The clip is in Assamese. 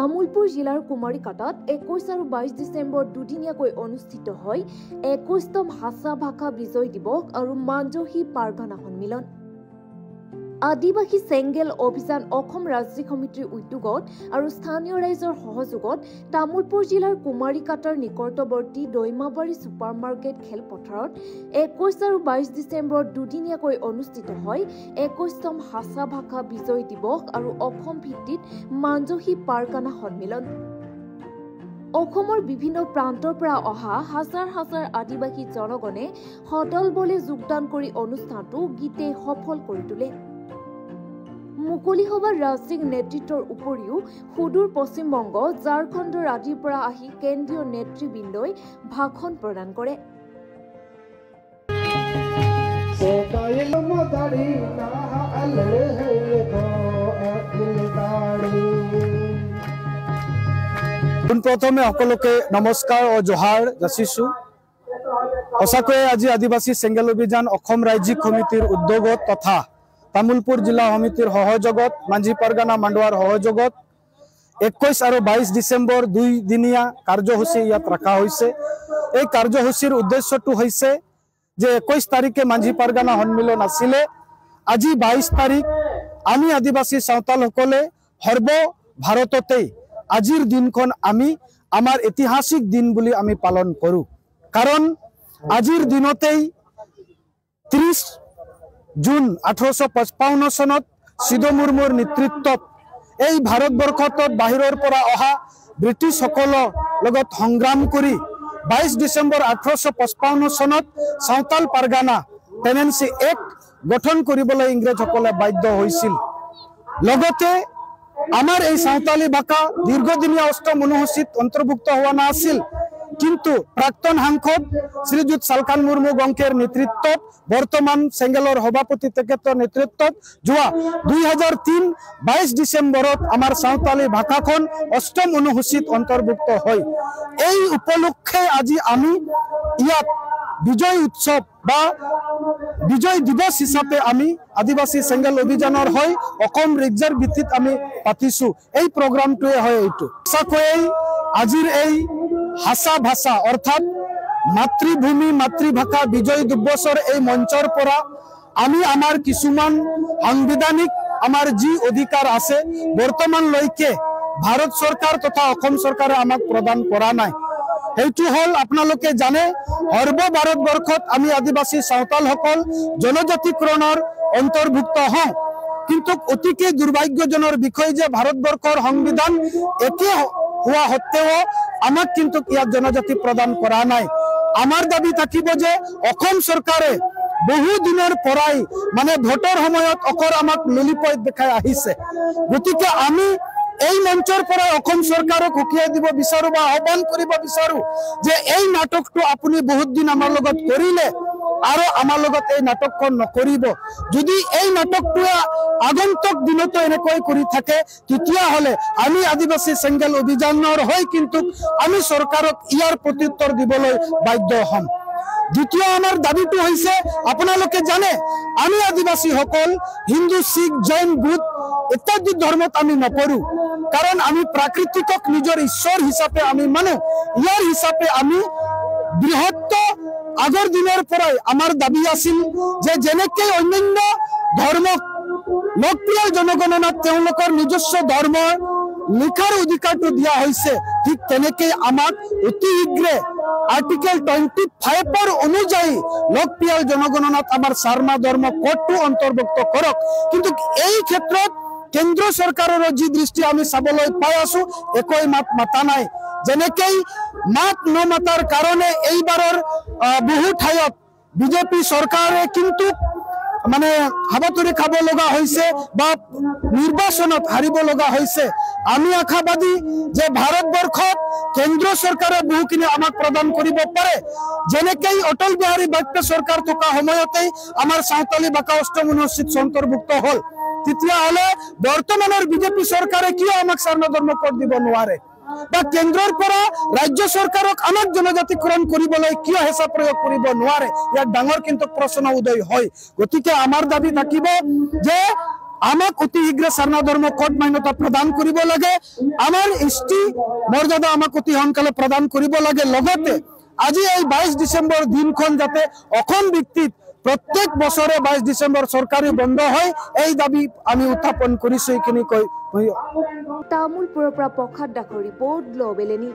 তামুলপুৰ জিলাৰ কুমাৰীকাটাত 21 আৰু 22 ডিচেম্বৰ দুদিনীয়াকৈ অনুষ্ঠিত হয় 21তম হাছা ভাষা বিজয় দিৱস আৰু মাঞ্জহী পাৰগানা সন্মিলন। আদিবাসী চেংগেল অভিযান অসম ৰাজ্যিক সমিতিৰ উদ্যোগত আৰু স্থানীয় ৰাইজৰ সহযোগত তামুলপুৰ জিলাৰ কুমাৰীকাটাৰ নিকটৱৰ্তী দৈমাবাৰী ছুপাৰ মাৰ্কেট খেলপথাৰত 21 আৰু 22 ডিচেম্বৰ দুদিনীয়াকৈ অনুষ্ঠিত হয় 21তম হাছা ভাষা বিজয় দিৱস আৰু অসম ভিত্তিত মাঞ্জহী পাৰগানা সন্মিলন। অসমৰ বিভিন্ন প্ৰান্তৰ পৰা অহা হাজাৰ হাজাৰ আদিবাসী জনগণে সদল বলে যোগদান কৰি অনুষ্ঠানটো গীতে সফল কৰি তোলে। মুকলি সভাত ৰাজ্যিক নেতৃত্বৰ উপৰিও সুদূৰ পশ্চিমবংগ, ঝাৰখণ্ডৰ আদিৰ পৰা আহি কেন্দ্ৰীয় নেতৃবৃন্দই ভাষণ প্ৰদান কৰে। পোনপ্ৰথমে সকলোকে নমস্কাৰ আৰু জোহাৰ যাচিছো। সঁচাকৈয়ে আজি আদিবাসী চেংগেল অভিযান অসম ৰাজ্যিক সমিতিৰ উদ্যোগত তথা তামুলপুৰ জিলা সমিতিৰ সহযোগত মাঞ্ঝি পাৰগানা মাণ্ডোৱাৰ সহযোগত 21 আৰু 22 ডিচেম্বৰ দুইদিনীয়া কাৰ্যসূচী ইয়াত ৰখা হৈছে। এই কাৰ্যসূচীৰ উদ্দেশ্যটো হৈছে যে 21 তাৰিখে মাঞ্ঝি পাৰগানা সন্মিলন আছিলে, আজি 22 তাৰিখ আমি আদিবাসী চাওতালসকলে সৰ্ব ভাৰততেই আজিৰ দিনখন আমি আমাৰ ঐতিহাসিক দিন বুলি আমি পালন কৰোঁ। কাৰণ আজিৰ দিনতেই 30 জুন 1855 চনত সিদ্ধ মুৰ্মুৰ নেতৃত্বত এই ভাৰতবৰ্ষত বাহিৰৰ পৰা অহা ব্ৰিটিছসকলৰ লগত সংগ্ৰাম কৰি 22 ডিচেম্বৰ 1855 চনত চাওতাল পাৰগানা টেনেন্সি এক্ট গঠন কৰিবলৈ ইংৰাজসকলে বাধ্য হৈছিল। লগতে আমাৰ এই চাওতালী ভাষা দীৰ্ঘদিনীয়া অষ্টম অনুসূচীত অন্তৰ্ভুক্ত হোৱা নাছিল, কিন্তু প্ৰাক্তন সাংসদ শ্ৰীযুত চালকান মুৰ্মু গংকেৰ নেতৃত্বত বৰ্তমান চেংগেলৰ সভাপতি তেখেতৰ নেতৃত্বত যোৱা 2003 22 ডিচেম্বৰত আমাৰ চাওতালী ভাষাখন অষ্টম অনুসূচীত অন্তৰ্ভুক্ত হয়। এই উপলক্ষে আজি আমি ইয়াত বিজয় উৎসৱ বা বিজয় দিৱস হিচাপে আমি আদিবাসী চেংগেল অভিযানৰ হৈ অসম ৰাজ্যৰ ভিত্তিত আমি পাতিছো। এই প্ৰগ্ৰামটোৱে হয় এইটো। সঁচাকৈয়ে আজিৰ এই হাছা ভাষা অৰ্থাৎ মাতৃভূমি মাতৃভাষা বিজয় দিৱসৰ এই মঞ্চৰ পৰা আমি আমাৰ কিছুমান সাংবিধানিক আমাৰ যি অধিকাৰ আছে বৰ্তমানলৈকে ভাৰত চৰকাৰ তথা অসম চৰকাৰে আমাক প্ৰদান কৰা নাই। সেইটো হ'ল আপোনালোকে জানে সৰ্ব ভাৰতবৰ্ষত আমি আদিবাসী চাওতালসকল জনজাতিকৰণৰ অন্তৰ্ভুক্ত হওঁ, কিন্তু অতিকে দুৰ্ভাগ্যজনৰ বিষয় যে ভাৰতবৰ্ষৰ সংবিধান একে হোৱা সত্ত্বেও আমাক কিন্তু ইয়াত জনজাতি প্ৰদান কৰা নাই। আমাৰ দাবী থাকিব যে অসম চৰকাৰে বহু দিনৰ পৰাই মানে ভোটৰ সময়ত অকল আমাক ললিপট দেখাই আহিছে। গতিকে আমি এই মঞ্চৰ পৰা অসম চৰকাৰক সকীয়াই দিব বিচাৰো বা আহ্বান কৰিব বিচাৰো যে এই নাটকটো আপুনি বহুত দিন আমাৰ লগত কৰিলে আৰু আমাৰ লগত এই নাটকখন নকৰিব। যদি এই নাটকটোৱে আগন্তুক দিনতো এনেকৈ কৰি থাকে তেতিয়াহ'লে আমি আদিবাসী চেংগেল অভিযানৰ হৈ কিন্তু আমি চৰকাৰক ইয়াৰ প্ৰত্যুত্তৰ দিবলৈ বাধ্য হ'ম। দ্বিতীয় আমাৰ দাবীটো হৈছে আপোনালোকে জানে আমি আদিবাসীসকল হিন্দু, শিখ, জৈন, বুদ্ধ ইত্যাদি ধৰ্মত আমি নপৰো, কাৰণ আমি প্ৰাকৃতিকক নিজৰ ঈশ্বৰ হিচাপে আমি মানো। ইয়াৰ হিচাপে আমি বৃহত্ত আগৰ দিনৰ পৰাই আমাৰ দাবী আছিল যে যেনেকৈ অন্যান্য ধৰ্মক লোকপ্ৰিয় জনগণনাত তেওঁলোকৰ নিজস্ব ধৰ্মৰ লিখাৰ অধিকাৰটো দিয়া হৈছে, ঠিক তেনেকৈ আমাক অতি শীঘ্ৰে আৰ্টিকেল 25 অনুযায়ী লোকপ্ৰিয় জনগণনাত আমাৰ চাৰ্মা ধৰ্ম কোডটো অন্তৰ্ভুক্ত কৰক। কিন্তু এই ক্ষেত্ৰত কেন্দ্ৰ চৰকাৰৰ যি দৃষ্টি আমি চাবলৈ পাই আছো একোই মাত মাতা নাই। যেনেকেই মাত নমাতাৰ কাৰণে এইবাৰৰ বহু ঠাইত বিজেপি চৰকাৰে কিন্তু মানে হাবাথুৰি খাব লগা হৈছে বা নিৰ্বাচনত হাৰিব লগা হৈছে। আমি আশাবাদী যে ভাৰতবৰ্ষত কেন্দ্ৰ চৰকাৰে বহুখিনি আমাক প্ৰদান কৰিব পাৰে। যেনেকেই অটল বিহাৰী বাজপেয়ী চৰকাৰ থকা সময়তেই আমাৰ চাওতালী ভাষা অষ্টম অনুসূচীত অন্তৰ্ভুক্ত হ'ল, তেতিয়াহ'লে বৰ্তমানৰ বিজেপি চৰকাৰে কিয় আমাক চাৰ্ণ ধৰ্ম কোড দিব নোৱাৰে বা কেন্দ্ৰৰ পৰা ৰাজ্য চৰকাৰক আমাক জনজাতিকৰণ কৰিবলৈ কিয় হেঁচা প্ৰয়োগ কৰিব নোৱাৰে? ইয়াত ডাঙৰ কিন্তু প্ৰশ্ন উদয় হয়। গতিকে আমাৰ দাবী থাকিব যে আমাক অতি শীঘ্ৰে চাৰনা ধৰ্ম কোড মান্যতা প্ৰদান কৰিব লাগে, আমাৰ এছটি মৰ্যাদা আমাক অতি সোনকালে প্ৰদান কৰিব লাগে। লগতে আজি এই 22 ডিচেম্বৰ দিনখন যাতে অসম ভিত্তিত প্ৰত্যেক বছৰে 22 ডিচেম্বৰ চৰকাৰী বন্ধ হয়, এই দাবী আমি উত্থাপন কৰিছো। এইখিনি কৈ তামোলপুৰৰ পৰা প্ৰসাদ দাসৰ ৰিপৰ্ট, গ্ল'বেল এনি।